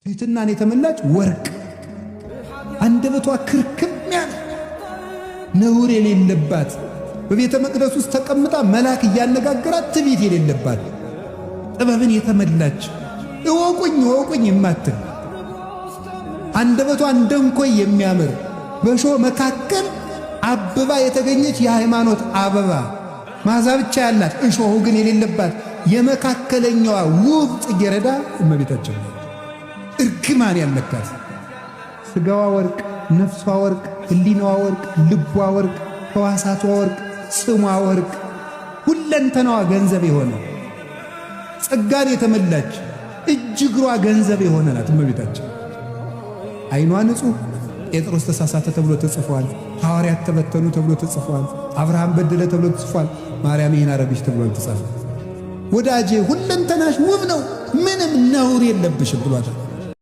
ትሕትናን የተመላች ወርቅ፣ አንደበቷ ክርክም ያለ ነውር የሌለባት፣ በቤተ መቅደስ ውስጥ ተቀምጣ መልአክ እያነጋገራት ትዕቢት የሌለባት፣ ጥበብን የተመላች፣ እወቁኝ እወቁኝ የማትል፣ አንደበቷ እንደ እንኮይ የሚያምር፣ በእሾህ መካከል አብባ የተገኘች የሃይማኖት አበባ፣ መዓዛ ብቻ ያላት እሾሁ ግን የሌለባት የመካከለኛዋ ውብ ጽጌረዳ እመቤታችን ናት። እርግማን ያልነካት ስጋዋ ወርቅ፣ ነፍሷ ወርቅ፣ ሕሊናዋ ወርቅ፣ ልቧ ወርቅ፣ ሕዋሳቷ ወርቅ፣ ስሟ ወርቅ፣ ሁለንተናዋ ገንዘብ የሆነ፣ ጸጋን የተመላች፣ እጅ እግሯ ገንዘብ የሆነ ናት እመቤታችን። ዓይኗ ንጹሕ። ጴጥሮስ ተሳሳተ ተብሎ ተጽፏል። ሐዋርያት ተበተኑ ተብሎ ተጽፏል። አብርሃም በደለ ተብሎ ተጽፏል። ማርያም ይህን አረገች ተብሎ አልተጻፈም። ወዳጄ ሁለንተናሽ ውብ ነው፣ ምንም ነውር የለብሽም ብሏታል።